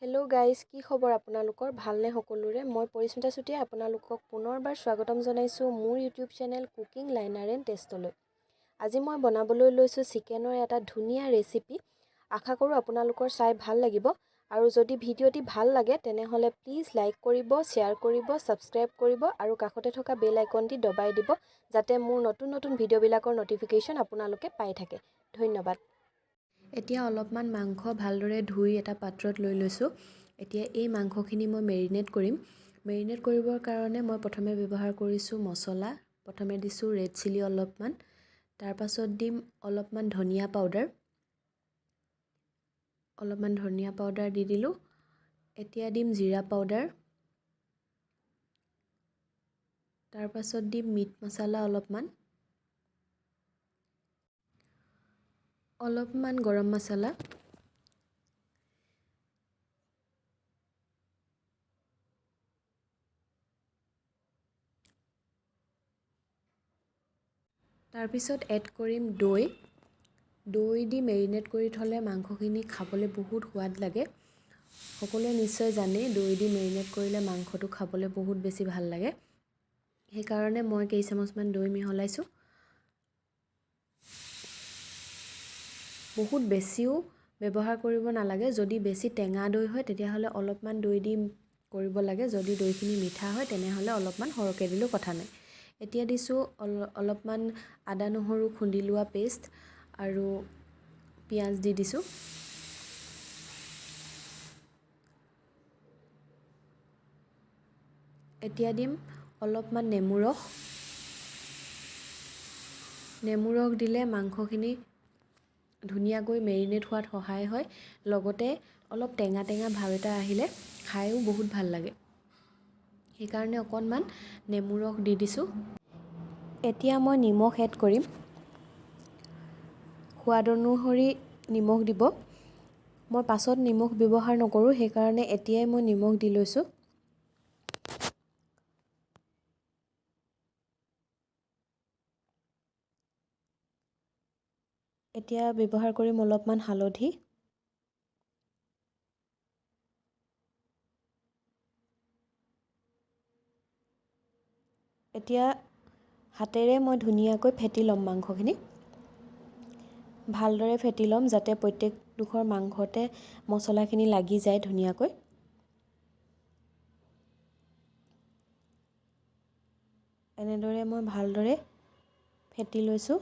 Hello' guys, কি খবৰ আপোনালোকৰ? ভালনে সকলোৰে? মই পৰিস্মিতা চুতীয়াই আপোনালোকক পুনৰবাৰ স্বাগতম জনাইছোঁ মোৰ YouTube channel cooking liner and টেষ্টলৈ। আজি মই বনাবলৈ লৈছোঁ চিকেনৰ এটা ধুনীয়া ৰেচিপি। আশা কৰোঁ আপোনালোকৰ চাই ভাল লাগিব আৰু যদি ভিডিঅ'টি ভাল লাগে তেনেহ'লে প্লিজ লাইক কৰিব, শ্বেয়াৰ কৰিব, ছাবস্ক্ৰাইব কৰিব আৰু কাষতে থকা বেল আইকনটি দবাই দিব, যাতে মোৰ নতুন নতুন ভিডিঅ'বিলাকৰ ন'টিফিকেশ্যন আপোনালোকে পাই থাকে। ধন্যবাদ। এতিয়া অলপমান মাংস ভালদৰে ধুই এটা পাত্ৰত লৈ লৈছোঁ। এতিয়া এই মাংসখিনি মই মেৰিনেট কৰিম। মেৰিনেট কৰিবৰ কাৰণে মই প্ৰথমে ব্যৱহাৰ কৰিছোঁ মছলা। প্ৰথমে দিছোঁ ৰেড চিলি অলপমান, তাৰপাছত দিম অলপমান ধনিয়া পাউডাৰ, অলপমান ধনিয়া পাউডাৰ দি দিলোঁ। এতিয়া দিম জিৰা পাউডাৰ, তাৰপাছত দিম মিট মছলা অলপমান, অলপমান গৰম মছলা, তাৰপিছত এড কৰিম দৈ। দৈ দি মেৰিনেট কৰি থ'লে মাংসখিনি খাবলৈ বহুত সোৱাদ লাগে। সকলোৱে নিশ্চয় জানেই দৈ দি মেৰিনেট কৰিলে মাংসটো খাবলৈ বহুত বেছি ভাল লাগে। সেইকাৰণে মই কেইচামুচমান দৈ মিহলাইছোঁ। বহুত বেছিও ব্যৱহাৰ কৰিব নালাগে। যদি বেছি টেঙা দৈ হয় তেতিয়াহ'লে অলপমান দৈ দি কৰিব লাগে। যদি দৈখিনি মিঠা হয় তেনেহ'লে অলপমান সৰহকৈ দিলেও কথা নাই। এতিয়া দিছোঁ অলপমান আদা নহৰু খুন্দি লোৱা পেষ্ট আৰু পিঁয়াজ দি দিছোঁ। এতিয়া দিম অলপমান নেমু ৰস। নেমু ৰস দিলে মাংসখিনি ধুনীয়াকৈ মেৰিনেট হোৱাত সহায় হয়, লগতে অলপ টেঙা টেঙা ভাৱ এটা আহিলে খায়ো বহুত ভাল লাগে। সেইকাৰণে অকণমান নেমু ৰস দি দিছোঁ। এতিয়া মই নিমখ এড কৰিম। সোৱাদ অনুসৰি নিমখ দিব। মই পাছত নিমখ ব্যৱহাৰ নকৰোঁ, সেইকাৰণে এতিয়াই মই নিমখ দি লৈছোঁ। এতিয়া ব্যৱহাৰ কৰিম অলপমান হালধি। এতিয়া হাতেৰে মই ধুনীয়াকৈ ফেটি ল'ম মাংসখিনি। ভালদৰে ফেটি ল'ম যাতে প্ৰত্যেকডোখৰ মাংসতে মছলাখিনি লাগি যায় ধুনীয়াকৈ। এনেদৰে মই ভালদৰে ফেটি লৈছোঁ।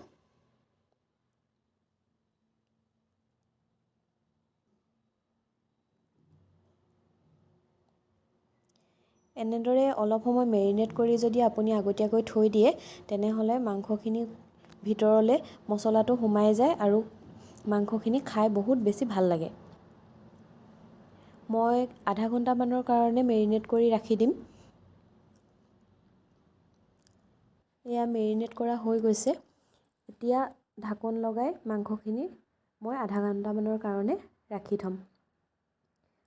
এনেদৰে অলপ সময় মেৰিনেট কৰি যদি আপুনি আগতীয়াকৈ থৈ দিয়ে তেনেহ'লে মাংসখিনি ভিতৰলৈ মছলাটো সোমাই যায় আৰু মাংসখিনি খাই বহুত বেছি ভাল লাগে। মই আধা ঘণ্টামানৰ কাৰণে মেৰিনেট কৰি ৰাখি দিম। এয়া মেৰিনেট কৰা হৈ গৈছে। এতিয়া ঢাকোন লগাই মাংসখিনি মই আধা ঘণ্টামানৰ কাৰণে ৰাখি থ'ম।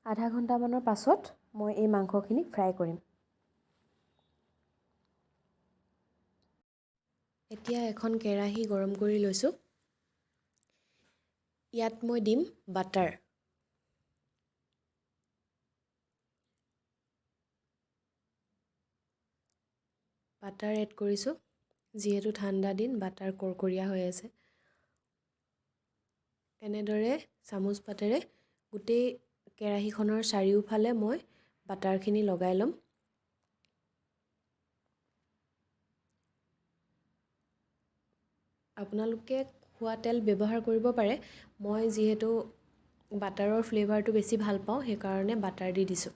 আধা ঘণ্টামানৰ পাছত মই এই মাংসখিনি ফ্ৰাই কৰিম। এতিয়া এখন কেৰাহী গৰম কৰি লৈছোঁ। ইয়াত মই দিম বাটাৰ। বাটাৰ এড কৰিছোঁ, যিহেতু ঠাণ্ডা দিন বাটাৰ কৰ্কৰীয়া হৈ আছে। এনেদৰে চামুচ পাতেৰে গোটেই কেৰাহীখনৰ চাৰিওফালে মই বাটাৰখিনি লগাই ল'ম। আপোনালোকে খোৱা তেল ব্যৱহাৰ কৰিব পাৰে। মই যিহেতু বাটাৰৰ ফ্লেভাৰটো বেছি ভাল পাওঁ, সেইকাৰণে বাটাৰ দি দিছোঁ।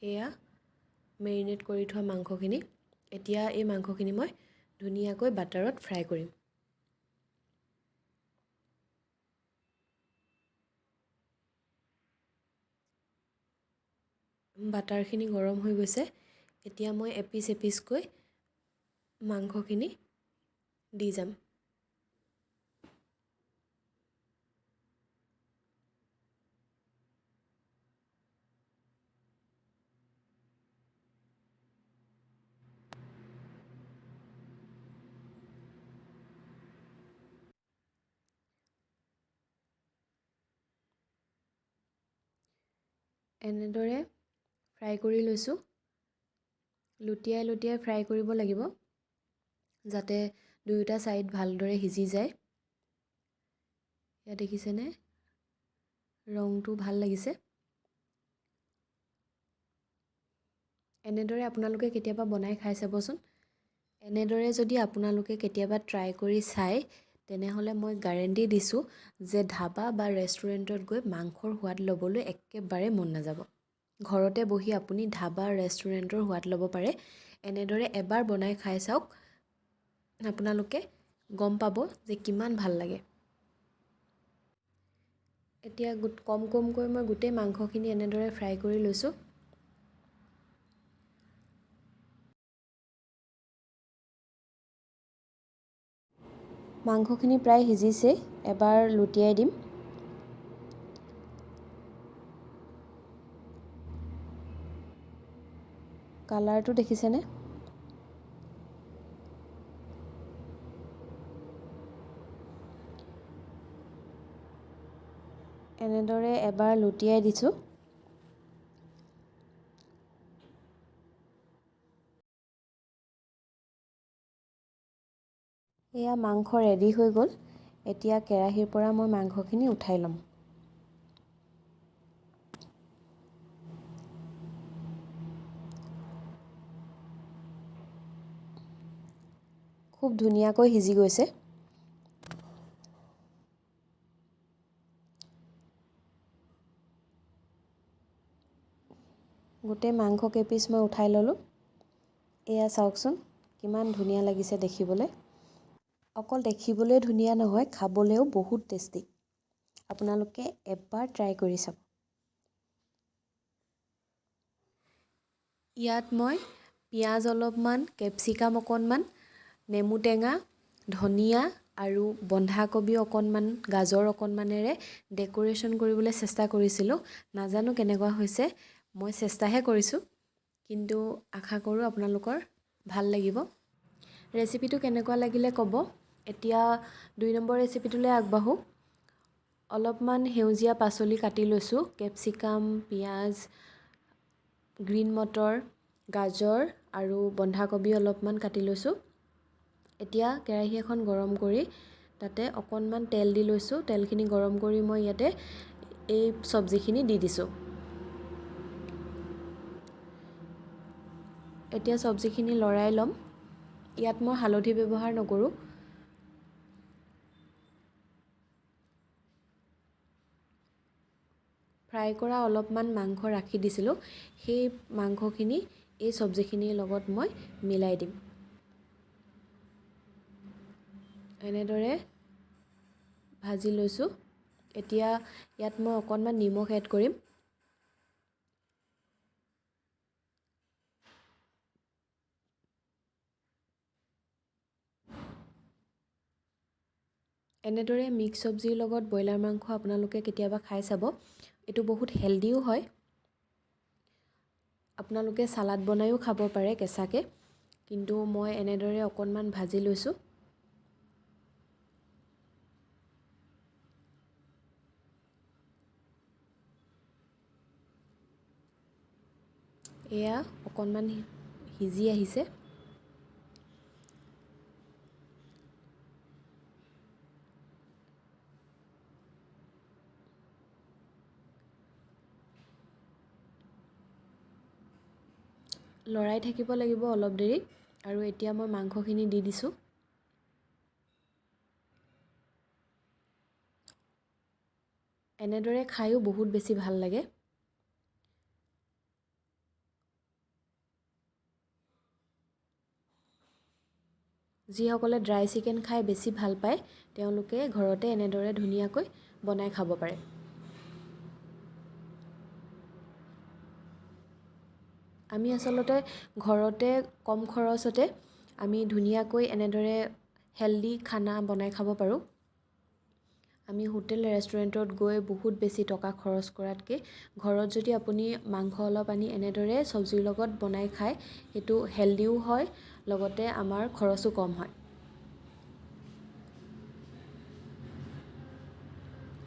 এয়া মেৰিনেট কৰি থোৱা মাংসখিনি। এতিয়া এই মাংসখিনি মই ধুনীয়াকৈ বাটাৰত ফ্ৰাই কৰিম। বাটাৰখিনি গৰম হৈ গৈছে। এতিয়া মই এপিচ এপিচকৈ মাংসখিনি দি যাম। এনেদৰে ফ্ৰাই কৰি লৈছোঁ। লুটিয়াই লুটিয়াই ফ্ৰাই কৰিব লাগিব যাতে দুয়োটা ছাইড ভালদৰে সিজি যায়। ইয়াত দেখিছেনে ৰংটো ভাল লাগিছে। এনেদৰে আপোনালোকে কেতিয়াবা বনাই খাই চাবচোন। এনেদৰে যদি আপোনালোকে কেতিয়াবা ট্ৰাই কৰি চায় তেনেহ'লে মই গাৰেণ্টি দিছোঁ যে ধাবা বা ৰেষ্টুৰেণ্টত গৈ মাংসৰ সোৱাদ ল'বলৈ একেবাৰে মন নাযাব। ঘৰতে বহি আপুনি ধাবা ৰেষ্টুৰেণ্টৰ সোৱাদ ল'ব পাৰে। এনেদৰে এবাৰ বনাই খাই চাওক, আপোনালোকে গম পাব যে কিমান ভাল লাগে। এতিয়া কম কমকৈ মই গোটেই মাংসখিনি এনেদৰে ফ্ৰাই কৰি লৈছোঁ। মাংসখিনি প্ৰায় সিজিছেই, এবাৰ লুটিয়াই দিম। কালাৰটো দেখিছেনে? এনেদৰে এবাৰ লুটিয়াই দিছোঁ। এয়া মাংস ৰেডি হৈ গ'ল। এতিয়া কেৰাহীৰ পৰা মই মাংসখিনি উঠাই ল'ম। খুব ধুনীয়াকৈ সিজি গৈছে। গোটেই মাংস কেইপিচ মই উঠাই ল'লোঁ। এয়া চাওকচোন কিমান ধুনীয়া লাগিছে দেখিবলৈ। অকল দেখিবলৈ ধুনীয়া নহয়, খাবলৈও বহুত টেষ্টি। আপোনালোকে এবাৰ ট্ৰাই কৰি চাব। ইয়াত মই পিঁয়াজ অলপমান, কেপচিকাম অকণমান, নেমু টেঙা, ধনিয়া আৰু বন্ধাকবি অকণমান, গাজৰ অকণমানেৰে ডেক'ৰেশ্যন কৰিবলৈ চেষ্টা কৰিছিলোঁ। নাজানো কেনেকুৱা হৈছে, মই চেষ্টাহে কৰিছোঁ, কিন্তু আশা কৰোঁ আপোনালোকৰ ভাল লাগিব। ৰেচিপিটো কেনেকুৱা লাগিলে ক'ব। এতিয়া 2 নম্বৰ ৰেচিপিটোলৈ আগবাঢ়োঁ। অলপমান সেউজীয়া পাচলি কাটি লৈছোঁ, কেপচিকাম, পিঁয়াজ, গ্ৰীণ মটৰ, গাজৰ আৰু বন্ধাকবি অলপমান কাটি লৈছোঁ। এতিয়া কেৰাহী এখন গৰম কৰি তাতে অকণমান তেল দি লৈছোঁ। তেলখিনি গৰম কৰি মই ইয়াতে এই চব্জিখিনি দি দিছোঁ। এতিয়া চব্জিখিনি লৰাই ল'ম। ইয়াত মই হালধি ব্যৱহাৰ নকৰোঁ। ফ্ৰাই কৰা অলপমান মাংস ৰাখি দিছিলোঁ, সেই মাংসখিনি এই চব্জিখিনিৰ লগত মই মিলাই দিম। এনেদৰে ভাজি লৈছোঁ। এতিয়া ইয়াত মই অকণমান নিমখ এড কৰিম। এনেদৰে মিক্স চব্জিৰ লগত ব্ৰইলাৰ মাংস আপোনালোকে কেতিয়াবা খাই চাব। এইটো বহুত হেল্ডিও হয়। আপোনালোকে চালাড বনায়ো খাব পাৰে কেঁচাকৈ, কিন্তু মই এনেদৰে অকণমান ভাজি লৈছোঁ। এয়া অকণমান সিজি আহিছে। লৰাই থাকিব লাগিব অলপ দেৰি। আৰু এতিয়া মই মাংসখিনি দি দিছোঁ। এনেদৰে খায়ো বহুত বেছি ভাল লাগে। যিসকলে ড্ৰাই চিকেন খাই বেছি ভাল পায় তেওঁলোকে ঘৰতে এনেদৰে ধুনীয়াকৈ বনাই খাব পাৰে। আমি আচলতে ঘৰতে কম খৰচতে আমি ধুনীয়াকৈ এনেদৰে হেল্ডি খানা বনাই খাব পাৰোঁ। আমি হোটেল ৰেষ্টুৰেণ্টত গৈ বহুত বেছি টকা খৰচ কৰাতকৈ ঘৰত যদি আপুনি মাংস অলপ আনি এনেদৰে চব্জিৰ লগত বনাই খায়, সেইটো হেল্ডিও হয়, লগতে আমাৰ খৰচো কম হয়।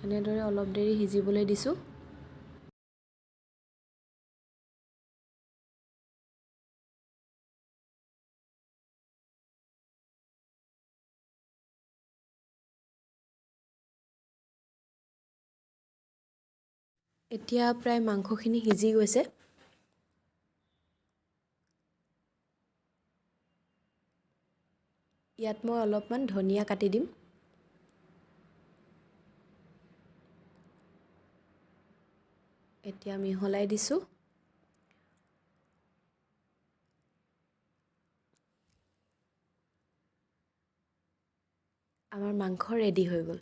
এনেদৰে অলপ দেৰি সিজিবলৈ দিছোঁ। এতিয়া প্ৰায় মাংসখিনি সিজি গৈছে। ইয়াত মই অলপমান ধনিয়া কাটি দিম। এতিয়া মিহলাই দিছোঁ। আমাৰ মাংস ৰেডি হৈ গ'ল।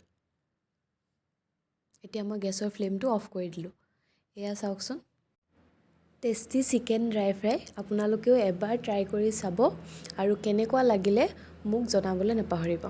এতিয়া মই গেছৰ ফ্লেমটো অফ কৰি দিলোঁ। এয়া চাওকচোন, টেষ্টি চিকেন ড্ৰাই ফ্ৰাই। আপোনালোকেও এবাৰ ট্ৰাই কৰি চাব আৰু কেনেকুৱা লাগিলে মোক জনাবলৈ নাপাহৰিব।